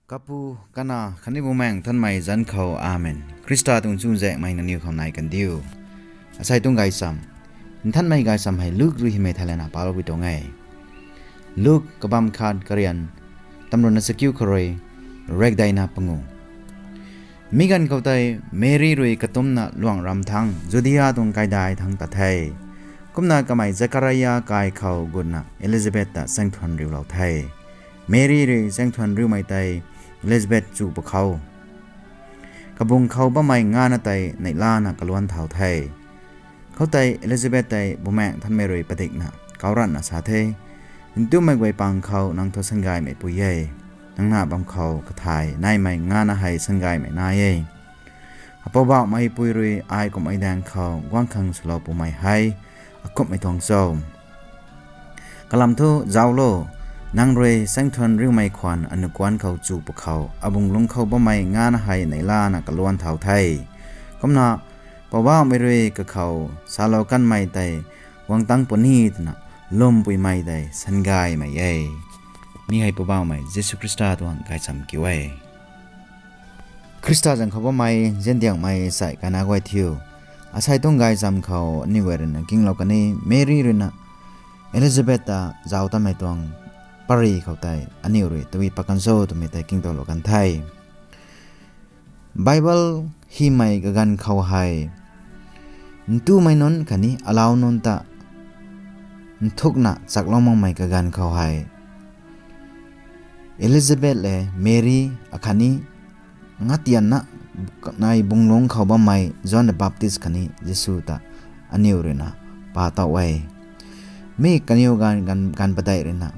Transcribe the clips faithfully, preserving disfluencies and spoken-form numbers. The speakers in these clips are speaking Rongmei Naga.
Kapu, Kanac khatni Bumaengh Nthanmei zanc khou, Amen. Khrista tuang chuzaenghmei nangniw khou nai kandiu. Asei tuang gaychamv, Nthanmei gaychamv hei Luk rui hymei theilayna paloupui tuang e. Luk kabamv khat, karian tamruna chakiu khou rui rekdeina pangu. Mi ganv khou tei Meri rui katumcna luang ram thangc Judia tuang kaidai thangc tat the. Kumna kamei Zakaria kai khou gutna Elizabeth ta chaengthuan riulou the. Meri rui chaengthuan riumei tei Elizabeth chu pwkhou kabung khou bammei ngana tei neihlana kaluan thau the. Khoutei Elizabeth tei Bumaengh Nthanmei rui padikna kauranna sa the, Ntumei guay pang khou nang thu sangaymei pui e. Nang na bam khou kathai naimei ngana hei sangaymei nai e. Apoubauhmeipui rui ai kummei daeng khou guang khang swlou pumei hei akumhmei tuang cho? Kalam thu zauclo, nang rui chaengthuan riumei khwan anuh kuanc khou chu pwkhou abung lungc khou bammei ngana hei neihlana kaluan thau the. Kumna Poubauhmei rui kakhou salou kanmei tei guang tang puni twna lwmpuimei tei sangaymei e. Mi hei Poubauhmei Jisu Khrista tuang gaychamv kiu e. Khrista zanc khou bammei nziandiangmei sai kana guay thiu. Asei tuang gaychamv khou aniu guay ruina kinglou kan e, Meri ruina Elizabeth ta zauc tamei tuang pary khou tei aniu rui tabui pat kan cho twmei tei kingtowlou kan the. Bible hymei kaganv khou hei ntumei nunc khatni alau nunc ta nthukna chaklou makmei kaganv khou hei Elizabeth le Meri akhatni ngatianna nai bung lungc khou bammei John the Baptist khatni Jisu ta aniu ruina pa tow e. Mi kaniw ganv, ganv, ganv padeih ruina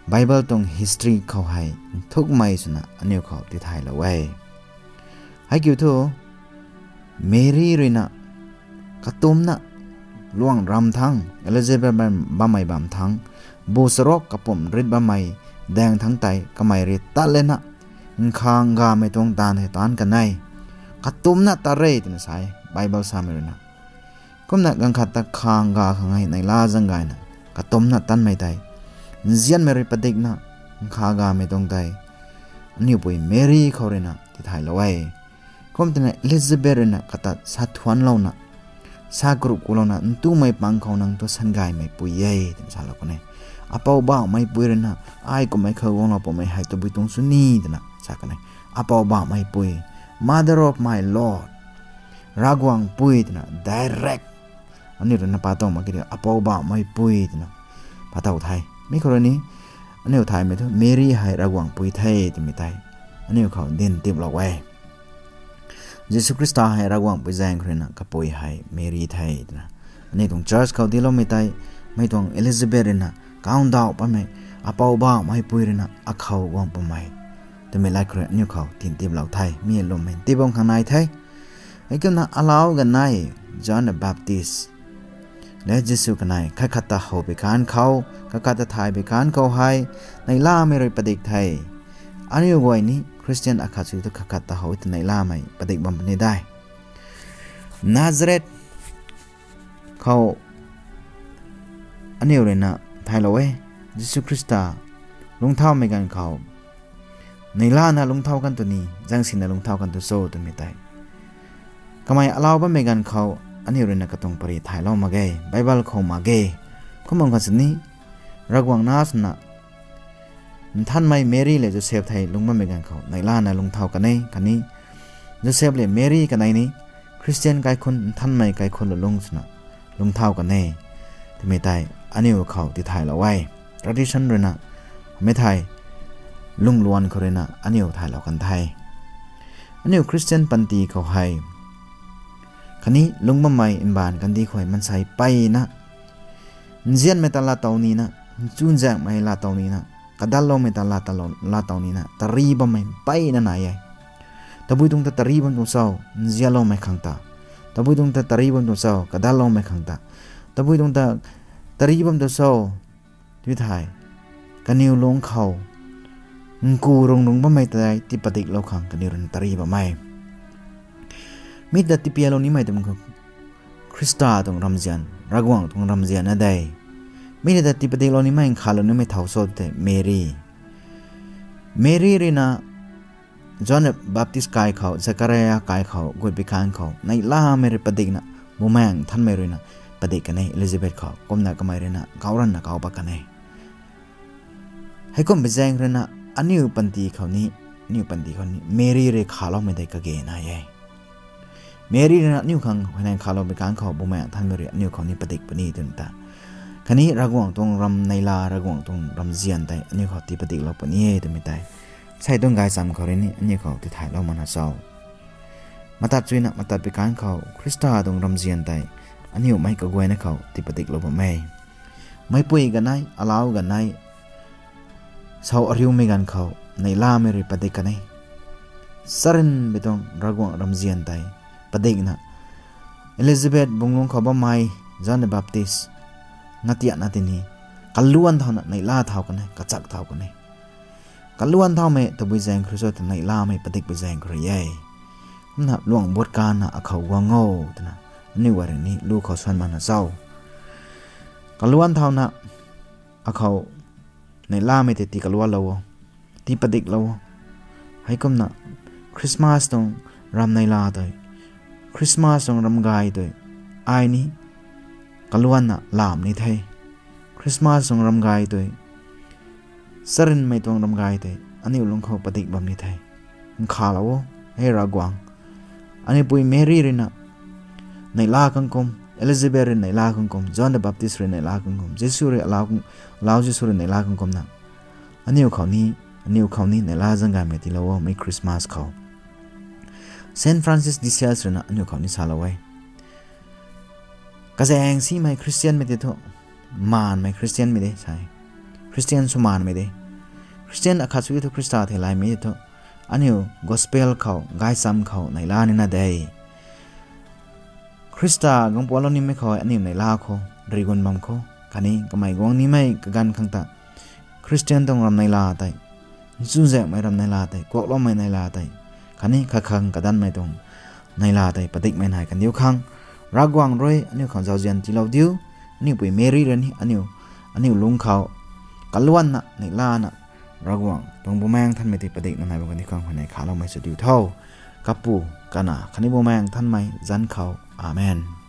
Bible tuang history khou hei nthukmei swna aniu khou tithaylou e. Heikiu thu, Meri ruina katumcna luang ram thangc Elizabeth bammei bam thangc, bu charuk kapumc rit bammei daeng thangc tei kamei rui tat lana nkhavgamei tuang taanv hei taanc kan e. Katumcna tat re twna sa e Bible samei ruina. Kumna ganv khat ta nkhavga khang hei neihla zaeng gayna katumcna tanmei tei nzianmei rui padikna nkhavgamei tuang tei aniu pui Meri khou ruina tithaylou e. Kum twna Elizabeth ruina kata sa thuanlouna, sa karuh kulouna, Ntumei pang khou nang thu sangaymei pui e, twna salou kan e. Apoubauhmeipui ruina ai kummei khou guanglou pwmei hei tabui tuang sw ni twna sa kan e. Apoubauhmeipui, Mother of my Lord, Ravguangc pui twna direct aniu ruina pa tow mak ki di, Apoubauhmeipui twna pa tow the. Mi khou rui ni aniu thaymei thu Meri hei Ravguangc pui the twmei tei aniu khou dinc tiplou e. Jisu Khrista hei Ravguangc pui zaeng khou ruina kapui hei Meri the twna aniu tuang church khou diloumei tei, mei tuang Elizabeth ruina kaundauh pammei, Apoubauhmeipui ruina akhou guang pwmei twmei lat khou rui aniu khou tin tiplou the. Mi lwmmei tibam khang nai the. Heikumna alau ganei John the Baptist le Jisu kanei khat khat ta how pei kan khou, khat khat ta thay pei kan khou hei neihlamei rui padik the. Aniu guay ni Christian akhat sw thu khat khat ta how ta neihlamei padik bam puni de. Nazareth khou aniu ruina thaylou e, Jisu Khrista lungcthaumei ganv khou neihlana lungcthau kan tu ni, zaeng sina lungcthau kan tu cho twmei tei kamei alau bammei ganv khou aniu ruina katuang pary thaylou mak ge, Bible khou mak ge. Kum bam khat sini Ravguangc na swna Nthanmei Meri le Joseph thei lungc bammei ganv khou neihlana lungcthau kan e, khatni Joseph le Meri kanei ni Christian kaikhunc, Nthanmei kaikhunc lulung swna lungcthau kan e twmei tei aniu khou tithaylou e. Tradition ruina mei thei, lungluan khou ruina aniu thaylou kan the. Aniu Christian panty khou hei khatni lungc bammei mbaanv kandih khou hei maansei mpeyna nzianmei ta laatow nina, nchunzaenghmei laatow nina, kadalloumei ta laatow, laatow nina tari bammei mpeyna nai e. Tabui tuang ta tari bam tuang cho? Nzianloumei khang ta. Tabui tuang ta tari bam tuang cho? Kadalloumei khang ta. Tabui tuang ta tari bam tuang cho? Tui thei, kaniw lungc khou nku rungrung bammei tei tii padiklou khang kaniw ruina tari bammei. Mi ta tipialou nimei twmei khou Khrista tuang ramzian, Ravguangc tuang ramzian na de. Mi ta tii padiklou nimei, nkhavlou nimei thow cho tei Meri. Meri rui na John Baptist kai khou, Zakaria kai khou gut bi kan khou neihlamei rui padikna, Bumaengh Nthanmei rui na padik kan e Elizabeth khou, kumna kamei rui na kauc ranvna kauc pat kan e. Heikumbi zaeng rui na aniu panty khou ni, aniu panty khou ni Meri rui khaloumei tei kage nai e. Meri rui na aniu khang huayney khalou bi kan khou Bumaengh Nthanmei rui aniu khou ni padik puni twmei ta, khatni Ravguangc tuang ram neihla, Ravguangc tuang ramzian tei aniu khou tii padiklou puni e twmei tei sei tuang gaychamv khou rui ni aniu khou tithaylou makna cho. Matat chuina matat bi kan khou Khrista tuang ramzian tei aniu mei kaguayna khou tii padiklou bam e. Meicpui ganv e, alau ganv e, sau ariumei ganv khou neihlamei rui padik kan e. Charynmei tuang Ravguangc ramzian tei padikna, Elizabeth bunglungc khou bammei John the Baptist ngatiatna tini kaluan thauna neihla thau kan e, kachak thau kan e. Kaluan thaumei tabui zaeng khou rui cho ta neihlamei padikpui zaeng khou rui e. Kumna luang buat kanna akhou guang o twna aniu guay rui ni lu khou suan makna cho. Kaluan thauna akhou neihlamei tei tii kaluanlou o, tii padiklou o. Heikumna Christmas tuang ram neihla tei, Christmas tuang ramgay tei ai ni kaluanna lam ni the. Christmas tuang ramgay tei, charynmei tuang ramgay tei aniu lungc khou padik bam ni the. Nkhavlou o, he Ravguangc. Aniu pui Meri rui na neihla khang kum, Elizabeth rui neihla khang kum, John the Baptist rui neihla khang kum, Jisu rui alau, alau Jisu rui neihla khang kumna aniu khou ni, aniu khou ni neihla zaeng gaymei tiilou o mei Christmas khou. Saint Francis de Sales rui na aniu khou ni salou e. Kazaeng simei Christianmei tei thu, maanmei Christianmei de sa e. Christian sw maanmei de. Christian akhat sw e thu Khrista theilaymei tei thu, aniu gospel khou, gaychamv khou neihla nina de. Khrista guang puanclou nimei khou aniu neihla khou, rigun bam khou, khatni kamei guang nimei kaganv khang ta Christian tuang ram neihla tei, nchuzaenghmei ram neihla tei, kuakloumei neihla tei, khatni khat khang kadanmei tuang neihla tei padikmei nai kandiu khang, Ravguangc rui aniu khang zauzian tiilou diu. Aniu pui Meri rui ni aniu, aniu lungc khou kaluanna neihlana Ravguangc tuang Bumaengh Nthanmei tei padikna nai bam kandiu khang huayney khaloumei sw diu tho. Kapu, Kanac khatni Bumaengh Nthanmei zanc khou. Amen.